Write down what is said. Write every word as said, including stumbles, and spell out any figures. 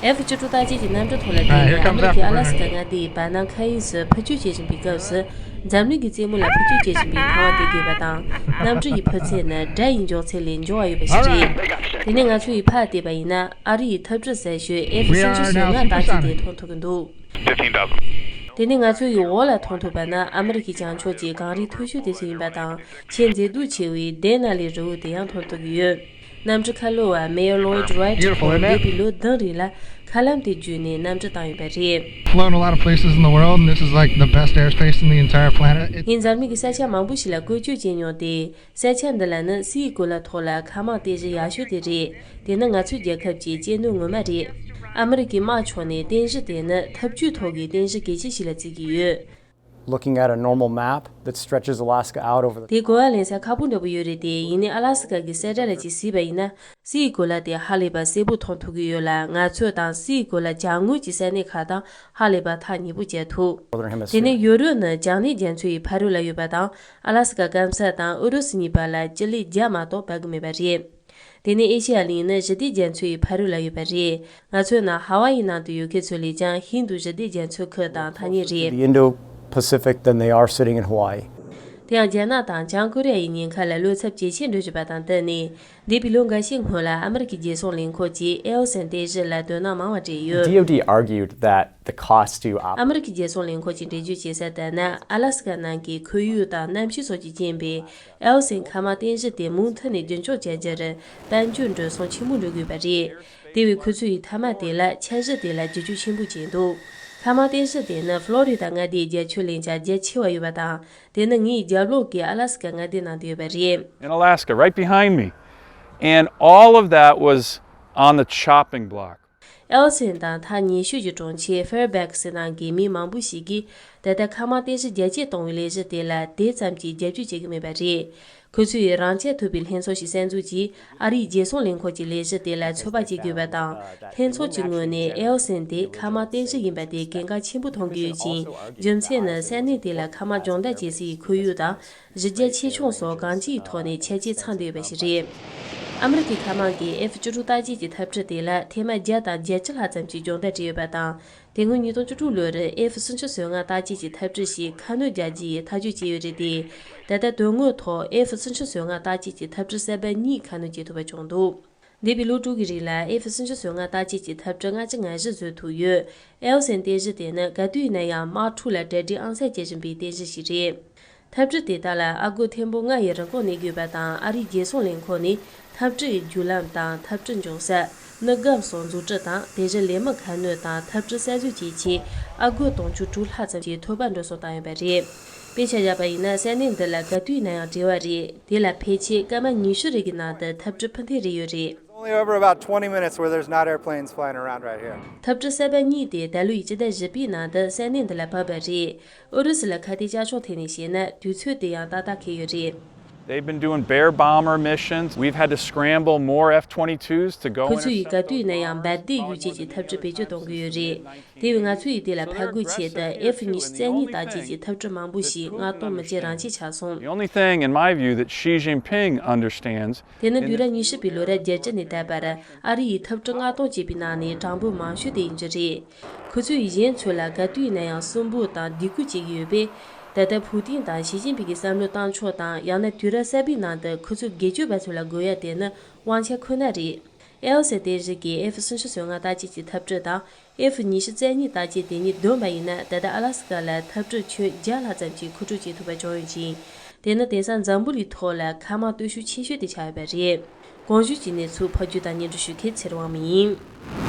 ཨེཕ་བཅུ་དྲུག་རྟགས་ཅན་གྱི་གནམ་གྲུ་ཐོག་ལ་བསྡད་ནས་ཨ་མི་རི་ཀའི་ཨ་ལ་སི་ཀ་མངའ་སྡེ་ཡི་བར་སྣང་མཁའ་དབྱིངས་སུ་འཕུར་སྐྱོད་བྱེད་བཞིན་པའི་སྐབས་སུ། འཛམ་གླིང་གི་རྩེ་མོ་ལ་འཕུར་སྐྱོད་བྱེད་བཞིན་པའི་ཁང་བ་དེ་བརྒྱུད་པ་དང་། གནམ་གྲུ་ཡི་འཕུར་ཚད་ནི་སྒྲ་ཡི་མགྱོགས་ཚད་ལས་མགྱོགས་པ་ཡོད་པ་ཞིག་རེད། དེ་ནས་ང་ཚོ་ཡིས་ཕར་བལྟས་པ་ཡིན་ན། ཨ་རི་ཡི་འཐབ་གྲུ་གསར་ཤོས་ཨེཕ་སུམ་ཅུ་སོ་ལྔ་རྟགས་ཅན་དེ་མཐོང་ཐུབ་ཀྱི་འདུག་དེ་ནས་ང་ཚོ་ཡི་འོག་ལ་མཐོང་ཐུབ་པ་ནི་ཨ་མི་རི་ཀའི་བྱང་ཕྱོགས་ཀྱི་གངས་རི་མཐོ་ཤོས་དེ་ཚོ་ཡིན་པ་དང་། ཆེས་མཛེས་སྡུག་ཆེ་བའི་ཌེ་ན་ལི་རི་བོ་དེ་ཡང་མཐོང་ཐུབ་ཀྱི་ཡོད། གནམ་གྲུ་ཁ་ལོ་བ་མེ་ཡོར་ལོའིཌ་རའིཊ་ཁོང་འདས་པའི་ལོ་བདུན་རིང་ལ་མཁའ་ལམ་དེ་བརྒྱུད་ནས་གནམ་གྲུ་བཏང་ཡོད་པ་རེད། Flown a lot of places in the world, and this is like the best airspace in the entire planet. It ངས་འཛམ་གླིང་གི་ས་ཆ་མང་པོ་ཞིག་ལ་བཀོལ་སྤྱོད་བྱས་མྱོང་སྟེ། ས་ཆ་འདི་ལ་ནི་སའི་གོ་ལ་ཐོག་ལ་མཁའ་དམག་རྟེན་གཞི་ཡག་ཤོས་དེ་རེད། དེ་ནི་ང་ཚོའི་རྒྱལ་ཁབ་ཀྱི་གཅེས་ནོར་ངོ་མ་རེད། ཨ་མི་རི་ཀའི་དམག་ཕྱོགས་ནས་རྟེན་གཞི་དེ་ནི་འཐབ་ཇུས་ཐོག་གི་རྟེན་གཞི་གལ་ཆེ་ཞིག་ལ་བརྩི་གི་ཡོད། Looking at a normal map that stretches Alaska out over the དེ་གོ་བ་ལེན་ས་ཁག་པོ་འདྲ་པོ་ཡོད་རེད་དེ། ཡིན་ནའི་ཨ་ལ་སི་ཀ་གི་གསལ་བསྒྲགས་ལ་ཅིག་གཟིགས་པ་ཡིན་ན། སའི་གོ་ལ་དེ་ཧ་ལས་པ་གསལ་པོ་མཐོང་ཐུབ་ཀྱི་ཡོད་ལ། ང་ཚོ་དང་སའི་གོ་ལ་གྱང་ངོས་ཀྱི་ས་གནས་ཁག་དང་ཧ་ལས་པ་ཐག་ཉེ་པོ་བྱེད་ཐུབ། Northern དེ་Hemisphere. ནས་ཡོ་རོབ་ནི་གྱང་ནས་རྒྱ་མཚོ་ཡི་ཕ་རོལ་ལ་ཡོད་པ་དང་། ཨ་ལ་སི་ཀ་སྐམ་ས་དང་ཨུ་རུ་སུ་གཉིས་བར་ལ་སྤྱི་ལེ་བརྒྱ་མ་གཏོགས་འབབ་ཀྱི་མེད་པ་རེད། དེ་ནས་ཨེ་ཤི་ཡ་གླིང་ནི་ཞི་བདེ་རྒྱ་མཚོ་ཡི་ཕ་རོལ་ལ་ཡོད་པ་རེད། ང་ཚོའི་ནང་ཧ་ཝ་ཡི་ནང་དུ་ཡོད་མཁན་ཚོ་ལས་ཀྱང་ཧིན་རྡུ་ཞི་བདེ་རྒྱ་མཚོའི་ཁུལ་དང་ཐག་ཉེ་རེད། The Indo-Pacific than they are sitting in Hawaii. དེ་ཡང་རྒྱ་ནག་དང་བྱང་ཀོ་རི་ཡ་ཡི་ཉེན་ཁ་ལ་བློ་འཚབ་ཇེ་ཆེར་འགྲོ་བཞིན་པ་དང་བསྟུན་ནས། འདས་པའི་ལོ་འགའ་ཤས་སྔོན་ལ་ཨ་མི་རི་ཀའི་རྒྱལ་སྲུང་ལས་ཁུངས་ཀྱིས་ཨེལ་སན་རྟེན་གཞི་ལ་དོ་སྣང་མང་བ་སྤྲད་ཡོད། D O D argued that the cost to op- ཨ་མི་རི་ཀའི་རྒྱལ་སྲུང་ལས་ཁུངས་ཀྱིས་འགྲེལ་བརྗོད་བྱས་གསལ་ལྟར་ན། ཨ་ལ་སི་ཀ་ནང་གི་ཁོར་ཡུག་དང་གནམ་གཤིས་སོགས་ཀྱི་རྐྱེན་པས། ཨེལ་སན་མཁའ་དམག་རྟེན་གཞི་དེ་མུ་མཐུད་ནས་རྒྱུན་འཁྱོངས་བྱ་རྒྱུར་དཔལ་འབྱོར་འགྲོ་སོང་ཆེན་པོ་འགྲོ་དགོས་པ་རེད། དེ་བས་ཁོ་ཚོ་ཡིས་མཐའ་མ་དེ་ལ་འཆར་གཞི་དེ་ལ་བསྒྱུར་བཅོས་ཆེན་པོ་བྱས་འདུག་མཁའ་དམག་རྟེན་གཞི་དེ་ནི་ཕློ་རི་ད་མངའ་སྡེའི་རྒྱ་ཁྱོན་ལས་ཀྱང་རྒྱ་ཆེ་བ་ཡོད་པ་དང་། དེ་ནི་ངའི་རྒྱབ་ལོགས་ཀྱི་ཨ་ལ་སི་ཀ་མངའ་སྡེའི་ནང་དུ་ཡོད་པ་རེད། In Alaska, right behind me. And all of that was on the chopping block. ཨེལ་སན་དང་ཐག་ཉེ་ཤོས་ཀྱི་གྲོང་ཁྱེར་ཧྥེར་བེག་སི་ནང་གི་མི་མང་པོ་ཞིག་གིས། ད་ལྟ་མཁའ་དམག་རྟེན་གཞི་རྒྱ་སྐྱེད་གཏོང་བའི་ལས་གཞི་དེ་ལ་དེ་ཙམ་གྱིས་རྒྱབ་སྐྱོར་བྱེད་ཀྱི་མེད་པ་རེད། ཁོ་ཚོས་རང་འཁྲིས་ཐུབ་པའི་ལྷན་ཚོགས་ཤིག་གསར་འཛུགས་ཀྱིས། ཨ་རིའི་རྒྱལ་སྲུང་ལས་ཁུངས་ཀྱི་ལས་གཞི་དེ་ལ་ཚོད་དཔག་བྱེད་དགོས་པ་དང་། ལྷན་ཚོགས་ཀྱི་ངོས་ནས་ཨེལ་སན་དེ་མཁའ་དམག་རྟེན་གཞི་ཡིན་པ་དེ་གལ་འགངས་ཆེན་པོ་མཐོང་གི་ཡོད་ཅིང་། རྒྱུ་མཚན་ནི་ས་གནས་དེ་ལ་མཁའ་དམག་སྦྱོང་བརྡར་བྱེད་སའི་ཁོར་ཡུག་དང་། གཞི་རྒྱ་ཆེ་ཆུང་སོགས་གང་ཅིའི་ཐོག་ནས་ཁྱད་ཆོས་ཚང་བསྡད་ཡོད་པ་ཞིག་རེད། ཨ་མི་རི་ཀའི་མཁའ་དམག་གི་ཨེཕ་བཅུ་དྲུག་རྟགས་ཅན་གྱི་འཐབ་གྲུ་དེ་ལ་ཐེངས་མ་བརྒྱ་དང་བརྒྱད་ཅུ་ལྷག་ཙམ་གྱི་སྦྱོང་བརྡར་སྤྲད་ཡོད་པ་དང་། དེ་སྔོན་ཉིས་སྟོང་བཅུ་དྲུག་ལོར་ཨེཕ་སུམ་ཅུ་སོ་ལྔ་རྟགས་ཅན་གྱི་འཐབ་གྲུ་ཞིག་ཁ་སྣོན་རྒྱག་རྒྱུ་ཡི་ཐག་གཅོད་བྱས་ཡོད་རེད་དེ། ད་ལྟ་དོན་དངོས་ཐོག་ཨེཕ་སུམ་ཅུ་སོ་ལྔ་རྟགས་ཅན་གྱི་འཐབ་གྲུ་གསར་པ་གཉིས་ཁ་སྣོན་བྱེད་ཐུབ་པ་བྱུང་འདུག་འདས་པའི་ལོ་དྲུག་གི་རིང་ལ་ཨེཕ་སུམ་ཅུ་སོ་ལྔ་རྟགས་ཅན་གྱི་འཐབ་གྲུ་ལྔ་བཅུ་ང་བཞི་བཟོས་ཐུབ་ཡོད། ཨེལ་སན་རྟེན་གཞི་དེ་ནི་ག་དུས་ཡིན་ན་ཡང་དམག་འཁྲུག་ལ་གྲ་སྒྲིག་ཨང་གསར་བྱེད་བཞིན་པའི་རྟེན་གཞི་ཞིག་རེད། འཐབ་གྲུ་དེ་དག་ལ་ཨ་སྒོར་ཐེར་འབུམ་ལྔ་ཡི་རིན་གོང་གནས་དགོས་པ་དང་། ཨ་རིའི་རྒྱལ་སྲུང་ལས་ཁུངས་ནས་འཐབ་གྲུ་ཡི་རྒྱུ་ལམ་དང་། འཐབ་གྲུ་འབྱུང་ས། དངུལ་སྒམ་སོགས་འཛུགས་སྐྲུན་དང་། དེ་བཞིན་ལས་མི་ཁ་སྣོན་དང་། འཐབ་གྲུ་གསར་བཟོ་བཅས་ཆེད་ཨ་སྒོར་དུང་ཕྱུར་དྲུག་ལྷག་ཙམ་གྱི་ཐོབ་པ་འགྲོ་སོང་བཏང་ཡོད་པ་རེད། དཔེ་ཆ་བཞག་པ་ཡིན་ན། ས་གནས་འདི་ལ་ག་དུས་ཡིན་ན་ཡང་བྲེལ་བ་རེད། དེ་ལ་ཕལ་ཆེར་སྐར་མ་ཉི་ཤུ་རེ་གི་ནང་དུ་འཐབ་གྲུ་འཕུར་མཁན་རེ་ཡོད་རེད། Only over about twenty minutes where there's not airplanes flying around right here. འཐབ་གྲུ་གསར་པ་གཉིས་དེ་ད་ལོའི་སྤྱི་ཟླ་བཞི་པའི་ནང་དུ་ས་གནས་འདི་ལ་བབས་པ་རེད། ཨུ་རུ་སུ་ལ་ཁ་གཏད་བཅག་ཆོག་ཐད་ནས་བཤད་ན། དུས་ཚོད་དེ་ཡང་ཏག་ཏག་འཁེལ་ཡོད་རེད། They've been doing Bear bomber missions. We've had to scramble more F twenty-twos to go ཁོ་ཚོ་ཡིས་ག་དུས་ཡིན་ན་ཡང་འབར་མདེལ་གཡུག་བྱེད་ཀྱི་འཐབ་གྲུ་བེད་སྤྱོད་གཏོང་གི་ཡོད་རེད། དེ་བས་ང་ཚོ་ཡིས་དེ་ལ་ཕར་རྒོལ་ཆེད་དུ་ཨེཕ་ཉི་ཤུ་རྩ་གཉིས་རྟགས་ཅན་གྱི་འཐབ་གྲུ་མང་པོ་ཞིག་མངགས་གཏོང་མི་བྱེད་རང་བྱེད་ཆགས་སོང་། The only thing, in my view, that Xi Jinping understands. དེ་ནི་དུས་རབས་ཉི་ཤུ་པའི་ལོ་རབས་བརྒྱད་ཅུ་ནས་ད་བར་ཨ་རི་ཡིས་འཐབ་གྲུ་མངགས་གཏོང་བྱས་པའི་ནང་ནས་གྲངས་འབོར་མང་ཤོས་དེ་ཡིན་རྒྱུ་རེད། ཁོ་ཚོས་གཞན་ཚོ་ལ་ག་དུས་ཡིན་ན་ཡང་སུན་པོ་དང་སྡིགས་སྐུལ་བྱེད་ཀྱི་ཡོད་པས། ད་ལྟ་ཕུའུ་ཏིན་དང་ཞི་ཅིན་ཕིང་གི་བསམ་བློ་བཏང་ཕྱོགས་དང་། ཡང་ན་དུས་རབས་གསར་པའི་ནང་དུ་ཁོ་ཚོའི་སྒེར་གཅོད་པ་ཚོ་ལ་རྒོལ་ཡ་དེ་ནི་དབང་ཆ་ཁོ་ན་རེད། ཨེལ་སན་རྟེན་གཞི་གི་ཨེཕ་སུམ་ཅུ་སོ་ལྔ་རྟགས་ཅན་གྱི་འཐབ་གྲུ་དང་། ཨེཕ་ཉི་ཤུ་རྩ་གཉིས་རྟགས་ཅན་དེ་གཉིས་བསྡོམས་པ་ཡིན་ན། ད་ལྟ་ཨ་ལ་སི་ཀ་ལ་འཐབ་གྲུ་ཁྱོན་བརྒྱ་ལྷག་ཙམ་གྱི་མཁོ་སྤྲོད་བྱེད་ཐུབ་པ་བྱུང་ཡོད་ཅིང་། དེ་ནི་དེང་སང་འཛམ་བུ་གླིང་ཐོག་ལ་མཁའ་དམག་སྟོབས་ཤུགས་ཆེ་ཤོས་དེ་ཆགས་ཡོད་པ་རེད། གོང་ཞུས་ཀྱི་གནས་ཚུལ་ཕབ་སྒྱུར་དང་སྙན་སྒྲོན་ཞུ་མཁན་ཚེ་རིང་དབང་མོ་ཡིན།